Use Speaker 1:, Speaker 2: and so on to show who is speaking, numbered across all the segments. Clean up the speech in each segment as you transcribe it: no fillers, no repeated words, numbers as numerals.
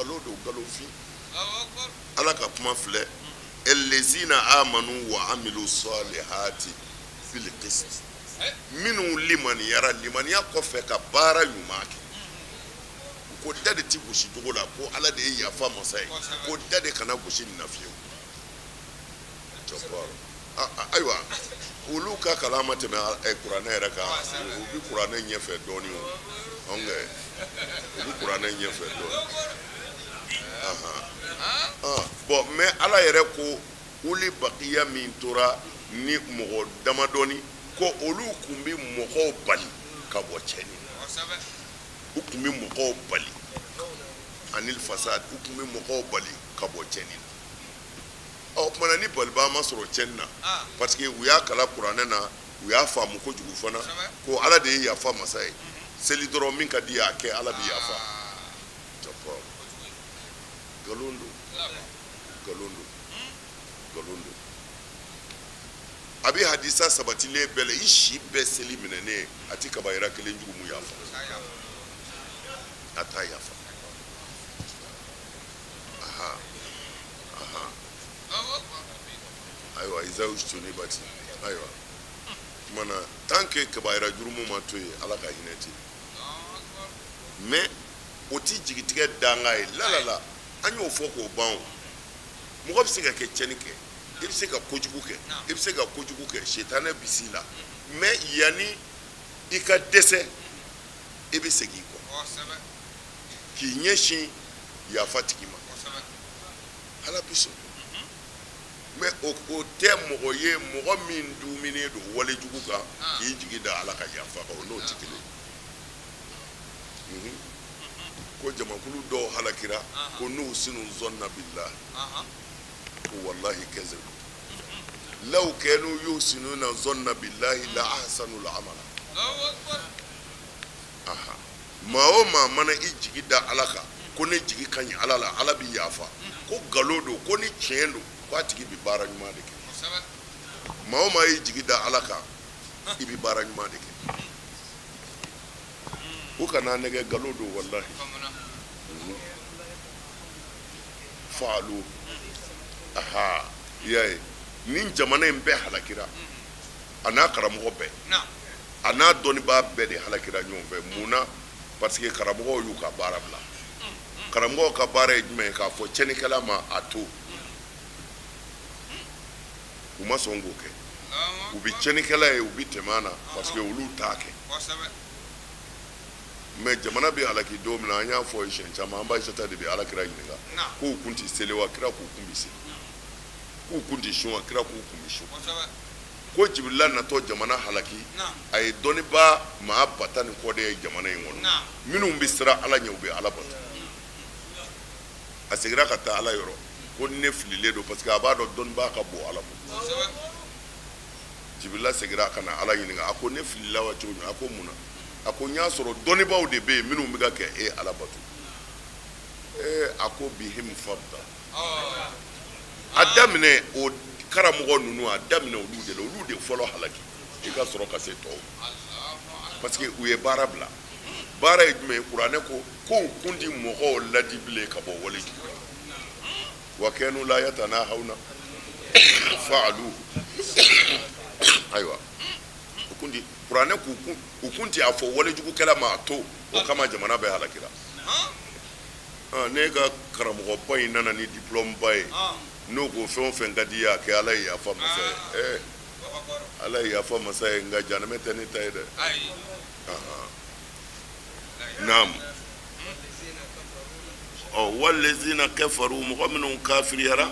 Speaker 1: Nkalon don, nkalonfin. Ala ka kuma filɛ, Elezina amanu wa amilu salihati bil qist, minnu limaniyara, limaniya kɔfɛ ka baara ɲuman kɛ. Ko da de tɛ gosi jogo la, ko Ala de ye yafa masa ye, ko da de kana gosi nin na fiyewu. Ayiwa, olu ka kalan ma tɛmɛ kuranɛ yɛrɛ kan. U bɛ kuranɛ ɲɛfɛ dɔɔnin, o u bɛ kuranɛ ɲɛfɛ dɔɔnin. Bon, mais Ala yɛrɛ ko uli bakiya min tora ni mɔgɔ damadɔni, ko olu tun bɛ mɔgɔw bali ka bɔ cɛnni na. U tun bɛ mɔgɔw bali anil fasad, u tun bɛ mɔgɔw bali ka bɔ cɛnni na. Ɔ, o tuma na ni balibaa ma sɔrɔ cɛnni na, parce que u y'a kalan kuranɛ na, u y'a faamu kojugu fana ko Ala de ye yafa masa ye, seli dɔrɔn, min ka di a kɛ, Ala bɛ yafa. Nkalon don, nkalon don, nkalon don. A bɛ hadisa sabatilen bɛɛ la, i si bɛɛ seli minɛnen, a tɛ kabayira kelen jurumu yafa, a t'a yafa. Aha, aha. Ayiwa, iza ujtunibati. Ayiwa, tuma na tant que kabayira jurumu ma to yen, Ala ka hinɛ tɛ yen. Mais o tɛ jigitigɛ danga ye la la la. An y'o fɔ k'o ban. O mɔgɔ bɛ se ka kɛ tiɲɛni kɛ, i bɛ se ka kojugu kɛ, i bɛ se ka kojugu kɛ, sitanɛ bɛ s'i la, mais yanni i ka dɛsɛ, i bɛ segin i kɔ k'i ɲɛsin yafa tigi ma. Ala bɛ sɔn. Mais o tɛ mɔgɔ ye, mɔgɔ min duminen don walejugu kan, k'i jigi da Ala ka yafa kan, o n'o tɛ kelen ye. Ko jamakulu dɔw halakira, ko nuhsinu zɔnna billahi, ko wallahi kazabu, law kanu yuhsinuna zɔnna billahi la ahsanu amala. Aha, maa o maa mana i jigi da Ala kan ko ne jigi ka ɲi Ala la, Ala bɛ yafa, ko nkalon don. Ko ni tiɲɛ don, ko a tigi bɛ baara ɲuman de kɛ. Maa o maa y'i jigi da Ala kan, i bɛ baara ɲuman de kɛ. U kana nɛgɛ, nkalon don, walahi. Faalu, aha, i y'a ye, nin jamana in bɛɛ halakira, a n'a karamɔgɔ bɛɛ, a n'a dɔnnibaa bɛɛ de halakira ɲɔgɔn fɛ. Mun na? Parce que karamɔgɔw y'u ka baara bila. Karamɔgɔw ka baara ye jumɛn ye? K'a fɔ tiɲɛnikɛla ma a to. U ma sɔn k'o kɛ. U bɛ tiɲɛnikɛla ye, u bɛ tɛmɛ a na, parce que olu t'a kɛ. Mais jamana bɛ halaki don min na, an y'a fɔ siɲɛ caman, an ba Ayisata de bɛ Ala kira ɲininka k'u kun tɛ seli wa? Kira k'u kun bɛ seli. K'u kun tɛ sun wa? Kira k'u kun bɛ sun. Ko Jibirila natɔ jamana halaki, a ye dɔnnibaa maa 10 000 ni kɔ de ye jamana in kɔnɔ, minnu bɛ siran Ala ɲɛ, u bɛ Ala bato. A seginna ka taa Ala yɔrɔ ko ne fililen don, parce que a b'a dɔn dɔnnibaa ka bon Ala bolo. Jibirila seginna ka na Ala ɲininka, a ko ne filila wa cogo min? A ko mun na? A ko n y'a sɔrɔ dɔnnibaaw de bɛ yen minnu bɛ ka kɛ e Ala bato. Ee, a ko bihim fabda. A daminɛ o karamɔgɔ ninnu, a daminɛ olu de la, olu de fɔlɔ halaki, i ka sɔrɔ ka se tɔw ma, parce que u ye baara bila. Baara ye jumɛn ye? Kuranɛ ko k'u kun ti mɔgɔw ladi bilen ka bɔ wale jugu la. Wa kanu la yatanahawna faalu. Ayiwa, u kun ti kuranɛ k'u kun, u kun ti a fɔ walejugukɛla ma a to. O kama jamana bɛɛ halakira. Ne ka karamɔgɔba in nana ni diplôme ba ye, n'o ko fɛn o fɛn ka di i ye a kɛ, Ala ye yafa masa ye. Ɛɛ, Ala ye yafa masa ye, nka janɛmɛ tɛ ne ta ye dɛ. Naam. Ɔ, walezina kafaru, mɔgɔ minnu kafiriyara,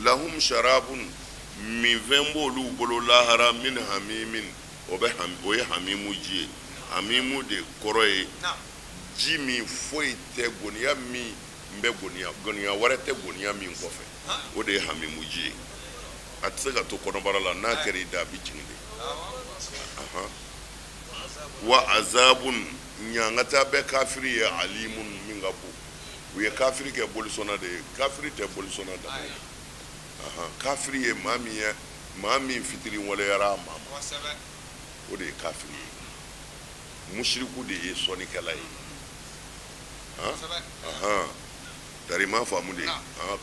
Speaker 1: lahum sharabun, minfɛn b'olu bolo lahara, min hamimin, o bɛ o ye hamimu ji ye. Hamimu de kɔrɔ ye ji min foyi tɛ goniya min bɛ goniya, goniya wɛrɛ tɛ goniya min kɔfɛ, o de ye hamimu ji ye. A tɛ se ka to kɔnɔbara la, n'a kɛra i da, a bɛ jigin de. Wa azabun, ɲangata bɛ kafiri ye, alimun, min ka bon. U ye kafiri kɛ bolisɔnna de ye. Kafiri tɛ bolisɔnna dama ye. Kafiri ye maa min ye, maa min fitiri waleyara a maa ma, o de ye kafiri ye. Musiriku de ye sɔnnikɛla ye. Tari i m'a faamu de,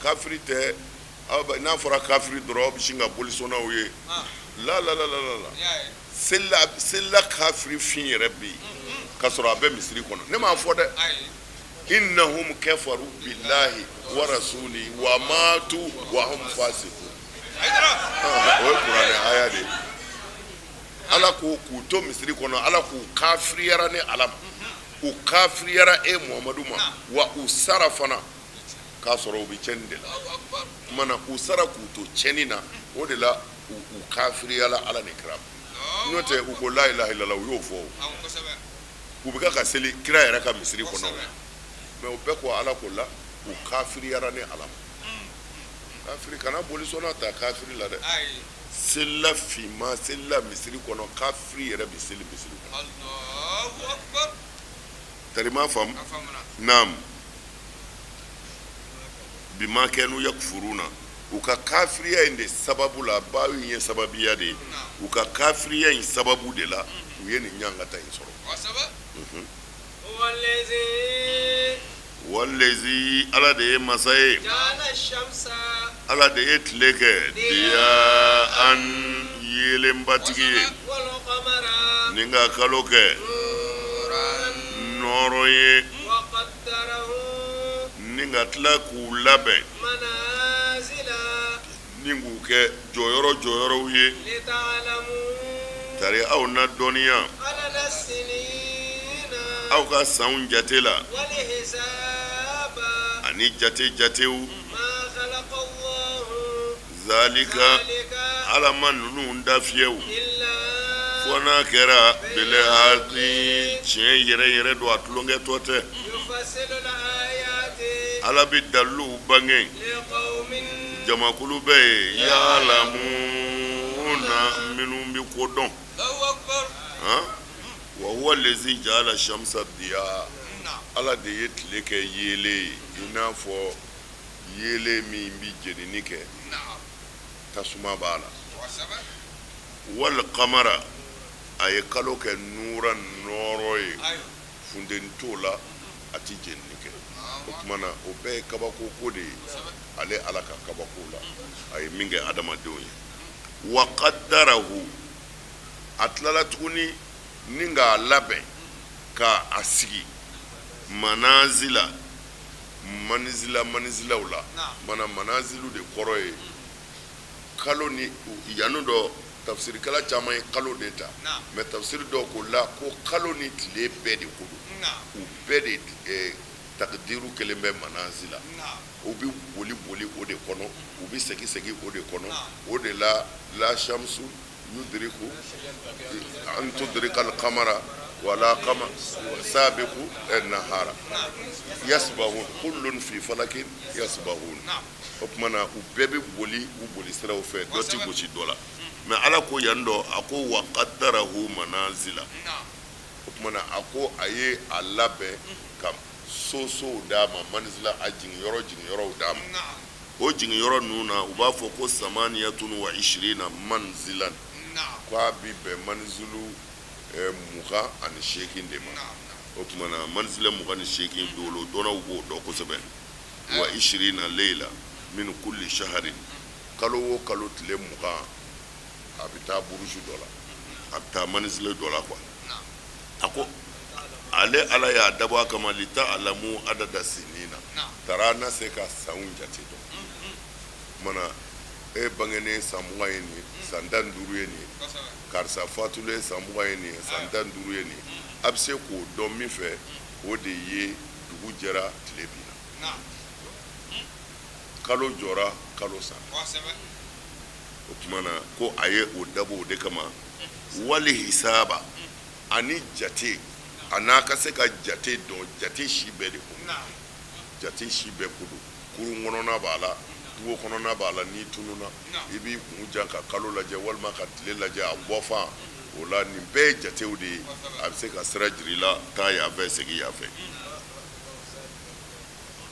Speaker 1: kafiri tɛ. N'a fɔra kafiri dɔrɔn, aw bɛ sin ka bolisɔnnaw ye. La la la la la, selila kafiri fin yɛrɛ bɛ yen ka sɔrɔ a bɛ misiri kɔnɔ. Ne m'a fɔ dɛ. Innahum kafaru billahi wa rasuli wa matu wa hum fasiqun. O ye kuranɛ aya de ye. Ala ko k'u to misiri kɔnɔ, Ala k'u kafiriyara ne Ala ma, u kafiriyara e Muhamadu ma, wa u sara fana k'a sɔrɔ u bɛ cɛnni de la. Tuma na u sara k'u to cɛnni na, o de la u kafiriyala Ala ni kira ma. N'o tɛ, u ko la ilaha illallah, u y'o fɔ. U bɛ ka seli kira yɛrɛ ka misiri kɔnɔ, mais o bɛɛ ko Ala ko la u kafiriyara ne Ala ma. Kafiri, kana bolisɔnna ta kafiri la dɛ. Selila finma selila misiri kɔnɔ, kafiri yɛrɛ bɛ seli misiri kɔnɔ. Tari m'a faamu. Naam, bima kanu yakfuruna, u ka kafiriya in de sababu la, ba in ye sababiya de ye, u ka kafiriya in sababu de la u ye nin ɲangata in sɔrɔ. Walezi, Ala de ye masa ye, Ala de ye tile kɛ diya an yeelenbatigi ye, ni ka kalo kɛ nɔɔrɔ ye, ni ka tila k'u labɛn ni k'u kɛ jɔyɔrɔ jɔyɔrɔw ye. Tari aw na dɔnniya aw ka sanw jate la ani jate jatew. Zalika, Ala ma ninnu da fiyewu fo n'a kɛra bilhaqi, tiɲɛ yɛrɛ yɛrɛ don, a tulonkɛtɔ tɛ. Ala bɛ daliluw bange jamakulu bɛ yen ya'lamuna, minnu bɛ ko dɔn. Wa huwa lezi ja'ala shamsa diya, Ala de ye tile kɛ yeelen ye, i n'a fɔ yeelen min bɛ jenini kɛ, tasuma b'a la. Wal kamara, a ye kalo kɛ nuran, nɔɔrɔ ye, funteni t'o la, a tɛ jenini kɛ. O tuma na o bɛɛ ye kabako ko de ye, ale Ala ka kabako la, a ye min kɛ adamadenw ye. Wa qaddarahu, a tilala tuguni ni k'a labɛn ka a sigi manazila manizila manizilaw la. Mana manazilu de kɔrɔ ye kalo ni yanni dɔ. Tafsirikɛla caman ye kalo de ta, mais tafsiri dɔw ko la ko kalo ni tile bɛɛ de ko don, u bɛɛ de takdiru kelen bɛ manazila. U bɛ boli boli o de kɔnɔ, u bɛ segin segin o de kɔnɔ. O de la la shamsu yudriku an tudrika al-qamara wala qamar sabiqu nahara yasbahun kullun fi falakin yasbahun. O tuma na u bɛɛ bɛ boli u boli siraw fɛ, dɔ tɛ gosi dɔ la. Mais Ala ko yan dɔ, a ko wa qaddarahu manazila. O tuma na a ko a ye a labɛn ka so sow d'a ma, manizila, a jiginyɔrɔ jiginyɔrɔw d'a ma. O jiginyɔrɔ ninnu na, u b'a fɔ ko samaniyatun wa ishirina manzilan, ko a bi bɛn manzilu 28 de ma. O tuma na manzila 28, dolo dɔnnaw b'o dɔn kosɛbɛ. Wa ishirina leyila min kulli shaharin, kalo o kalo tile 20, a bɛ taa buruju dɔ la, a bɛ taa manzila dɔ la quoi. A ko ale Ala y'a dabɔ a kama lita'lamu adada sinina, tara na se ka sanw jate dɔn. Mana e bangenen san 20 ye nin ye, san 15 ye nin ye, karisa fatulen san 20 ye nin ye, san 15 ye nin ye, a bɛ se k'o dɔn min fɛ, o de ye dugu jɛra, tile binna, kalo jɔra, kalo sara. O tuma na ko a ye o dabɔ o de kama, wali hisaba, ani jate, a n'a ka se ka jate dɔn. Jate si bɛɛ de ko, jate si bɛɛ ko don. Kurun kɔnɔna b'a la, kungo kɔnɔna b'a la, n'i tununna, i b'i kun jan ka kalo lajɛ walima ka tile lajɛ a bɔfan o la. Nin bɛɛ ye jatew de ye, a bɛ se ka sira jira i la, taa yan fɛ, segin yan fɛ.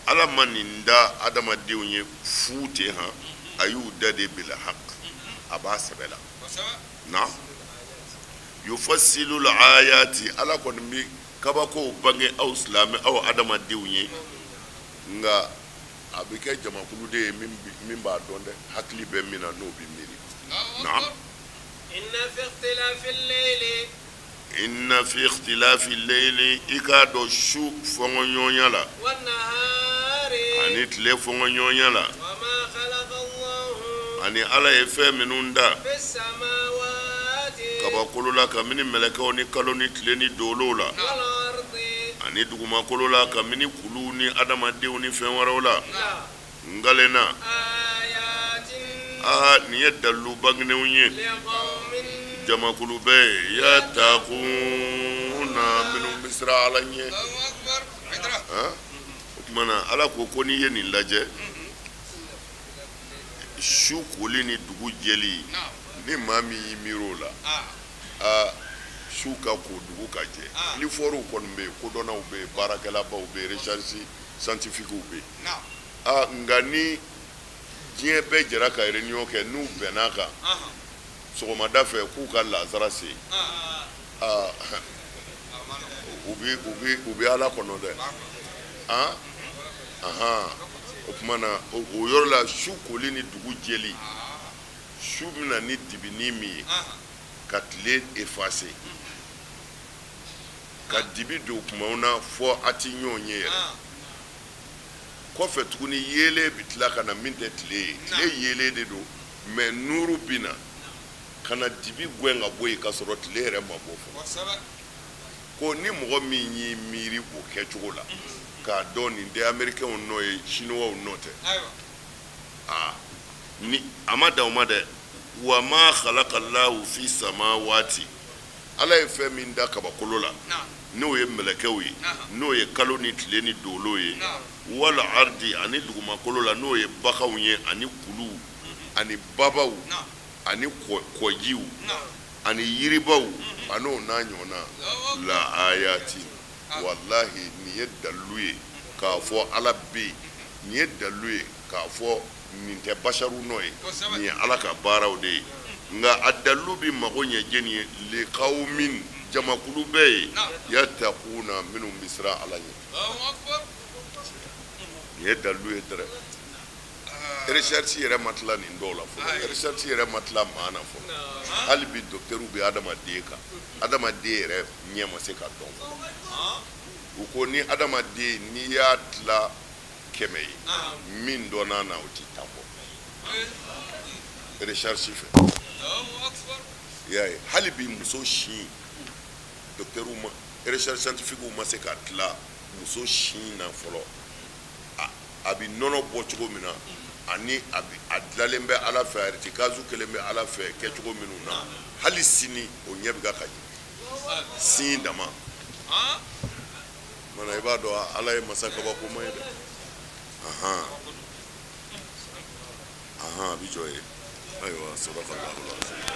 Speaker 1: Ala ma nin da adamadenw ye fu ten han, a y'u da de bil haq, a b'a sɛbɛ la. Na yufasilul ayati, Ala kɔni bɛ kabakow bange aw silamɛ, aw adamadenw ye, nka A bɛ kɛ jamakulu de ye min b'a dɔn dɛ, hakili bɛ min na, n'o bɛ miiri. Naam. Inna fi ikhtilafi layli, i k'a dɔn su fɔnkɔɲɔgɔnya la ani tile fɔnkɔɲɔgɔnya la, ani Ala ye fɛn minnu da kabakolo la, kabini mɛlɛkɛw ni kalo ni tile ni dolow la, ani dugumakolo la, kabini kuluw ni adamadenw ni fɛn wɛrɛw la, n kalenna, aa, nin ye dalilu bangenenw ye jamakulu bɛ ye, yatakuna, minnu bɛ siran Ala ɲɛ. O tuma na Ala ko ko n'i ye nin lajɛ, su koli ni dugu jɛli, ni maa min y'i miiri o la, aa, su ka ko, dugu ka jɛ, ni fɔriw kɔni bɛ yen, kodɔnnaw bɛ yen, baarakɛlabaw bɛ yen, recherche scientifiquew bɛ yen, aa, nka ni diɲɛ bɛɛ jɛra ka réunion kɛ, n'u bɛnna a kan sɔgɔmada fɛ k'u ka lazara se, aa, u bɛ Ala kɔnɔ dɛ. Aa, ahan, o tuma na o yɔrɔ la, su koli ni dugu jɛli, su bɛna ni dibinin min ye ka tile effacer, ka dibi don kumaw na fɔ a ti ɲɔgɔn ye yɛrɛ. Kɔfɛ tuguni, yeelen bɛ tila ka na min tɛ tile ye, tile yeelen de don, mais nuru bɛ na ka na dibi gɛn ka bɔ yen, ka sɔrɔ tile yɛrɛ ma bɔ fɔlɔ. Ko ni mɔgɔ min y'i miiri o kɛcogo la, k'a dɔn nin tɛ Américains nɔ ye, Chinois nɔ tɛ, aa, ni a ma dan o ma dɛ. Wa ma khalaqallahu fi samawati, Ala ye fɛn min da kabakolo la, n'o ye mɛlɛkɛw ye, n'o ye kalo ni tile ni dolo ye, wal ardi, ani dugumakolo la, n'o ye baganw ye, ani kuluw ani babaw ani kɔjiw ani yiribaw an'o n'a ɲɔgɔnna, la ayati, walahi, nin ye dalilu ye k'a fɔ Ala bɛ yen. Nin ye dalilu ye k'a fɔ nin tɛ basaru nɔ ye, nin ye Ala ka baaraw de ye. Nka a dalilu bɛ mago ɲɛ jɛni ye? Likawmin, jamakulu bɛ yen, yatakuna, minnu bɛ siran Ala ɲɛ. Nin ye dalilu ye dɛrɛ. Recherche yɛrɛ ma tila nin dɔw la fɔlɔ, recherche yɛrɛ ma tila maa na fɔlɔ. Hali bi docteurw bɛ adamaden kan, adamaden yɛrɛ ɲɛ ma se ka dɔn fɔlɔ. U ko ni adamaden, n'i y'a tila 100 ye, min dɔnna na, o ti 10 bɔ recherche fɛ. I y'a ye, hali bi muso sin, docteurw ma, recherche scientifique ma se ka tila muso sin na fɔlɔ, a bɛ nɔnɔ bɔ cogo min na, ani a a dilalen bɛ Ala fɛ, a irtikazu kelen bɛ Ala fɛ kɛcogo minnu na, hali sini o ɲɛ bɛ ka ɲɛ sin dama mana. I b'a dɔn Ala ye masa kabakoma ye dɛ. Ahan ahan, a bɛ jɔ ye. Ayiwa, sadakallahu.